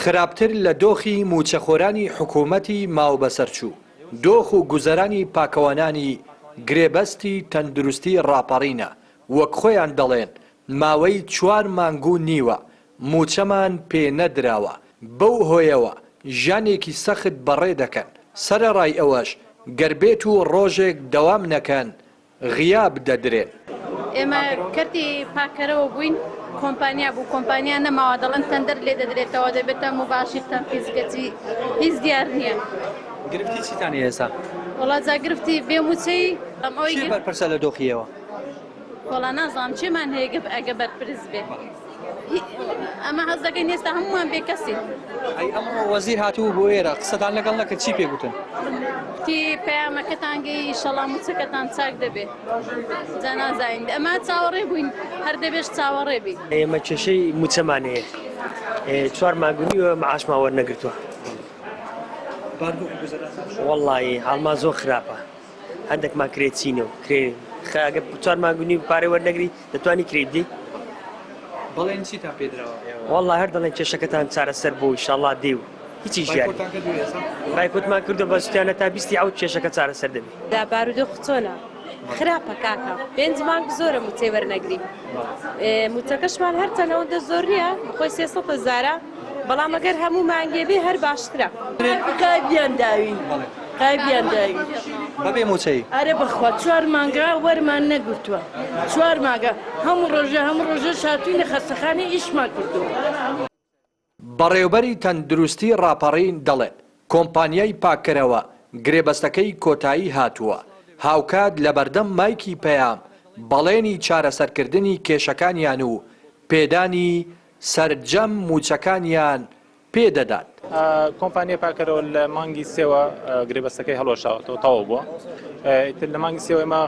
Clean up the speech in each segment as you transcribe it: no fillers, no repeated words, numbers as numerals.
خراپتر لە دۆخی مووچەخۆرانی حکوومەتی ماوەبەسەرچوو، دۆخ و گوزەرانی پاکەوانانی گرێبەستی تەندروستی ڕاپەڕینە، وەک خۆیان دەڵێن ماوەی چوار مانگ و نیوە مووچەمان پێ نەدراوە، بەو هۆیەوە ژیانێکی سەخت بەڕێ دەکەن، سەرەڕای ئەوەش گەر بێت و ڕۆژێک دەوام نەکەن غیاب دەدرێن. ئێمە کەرتی پاککەرەوە بووین، کۆمپانیا بوو، کۆمپانیا نەماوە، دەڵێن تەندەر لێ دەدرێتەوە، دەبێتە موباشیر تەنفیز، کەچی هیچ دیار نییە. گرفتی چیتان هەیە ئێستا؟ وەڵا جا گرفتی بێ مووچەیی. کێ بەرپرسە لە دۆخی ئێوە؟ وەڵا نازانم کێمان هەیە ئەگە بەرپرس بێ. ئەمە هەست دەکەین ئێستا هەموومان بێکەسین. ئەی ئەمڕۆ وەزیر هاتبوو بۆ ئێرە قسەتان لەگەڵ نەکرد چی پێ گوتن؟ گوتی پەیامەکەتان گەی ئیشەڵا مووچەکەتان چاک دەبێ. جا نازانین ئەمە چاوەڕێ بووین هەر دەبێش چاوەڕێ بین. ئێمە کێشەی مووچەمان هەیە چوار مانگ و نیوە معاشمان وەرنەگرتووە. وەڵڵاهی حاڵمان زۆر خراپە. هەندێکمان کرێ چینە و کرێ خەگە چوار مانگ و نیو پارەی وەرنەگری دەتوانی کرێ بدەی؟ بەڵێن چیتان پێدراوە؟ والله هەر دەڵێن کێشەکەتان چارەسەر بوو ئیشاڵڵا دێ و هیچی ژیان بایکۆتمان کردو بە سوتیانە تا بیستی عەوت کێشەکە چارەسەر دەبی. دا بارودۆخ چۆنە؟ خراپە کاکە پێنج مانگ زۆرە موچەی وەرنەگری موچەکەشمان هەرچەند ئەوەندە زۆر نییە خۆی 300 هەزارە بەڵام ئەگەر هەموو مانگێ بێ هەر باشترە. قایبیان داوین قایبیان داوین. بەبێ موچەی؟ ئەرێ بەخوا چوار مانگە وەرمان نەگرتووە چوار مانگە هەموو ڕۆژێ هەموو ڕۆژێش هاتووینە خەستەخانەی ئیشمان کردووە. بەڕێوبەری تەندروستی ڕاپەڕین دەڵێت، کۆمپانیای پاککەرەوە گرێبەستەکەی کۆتایی هاتووە، هاوکات لەبەردەم مایکی پەیام بەڵێنی چارەسەرکردنی کێشەکانیان و پێدانی سەرجەم مووچەکانیان پێ دەدات. کۆمپانیای پاکەرەوە لە مانگی سێوە گرێبەستەکەی هەڵوەشاوەتەوە تەواو بووە ئیتر لە مانگی سێوە ئێمە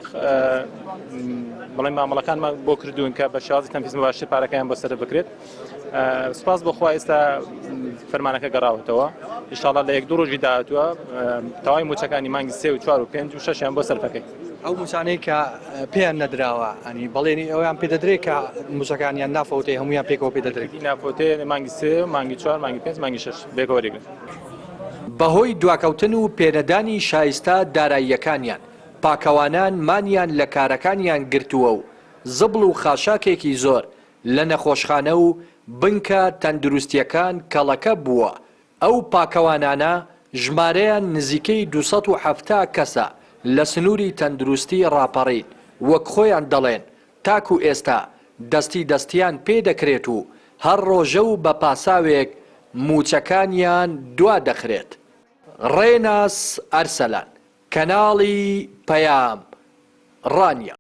بڵێن مامەڵەکانمان بۆ کردوون کە بە شێوازی تەنفیز مباشر پارەکەیان بۆ سەرف بکرێت سپاس بۆ خوا ئێستا فەرمانەکە گەڕاوەتەوە ئیشاڵا لە یەک دوو ڕۆژی داهاتووە تەواوی مووچەکانی مانگی سێ و چوار و پێنج و شەشیان بۆ سەرفەکەی. ئەو مووچانەی کە پێیان نەدراوە ئەنی بەڵێنی ئەویان پێ دەدرێت کە مووچەکانیان نافەوتێ هەموویان پێکەوە پێ دەدرێت؟ نافەوتێ مانگی سێ مانگی چوار مانگی پێنج مانگی شەش پێکەوە وەریگرن. بەهۆی دواکەوتن و پێنەدانی شایستە داراییەکانیان، پاکەوانان مانیان لە کارەکانیان گرتووە و زبڵ و خاشاکێکی زۆر لە نەخۆشخانە و بنکە تەندروستییەکان کەڵەکە بووە، ئەو پاکەوانانە ژمارەیان نزیکەی 270 کەسە لە سنووری تەندروستی ڕاپەڕین، وەک خۆیان دەڵێن تاکو ئێستا دەستی دەستیان پێ دەکرێت و هەر ڕۆژە و بە پاساوێک مووچەکانیان دوا دەخرێت. ڕێناس ئەرسەلان، کەناڵی پەیام، ڕانیە.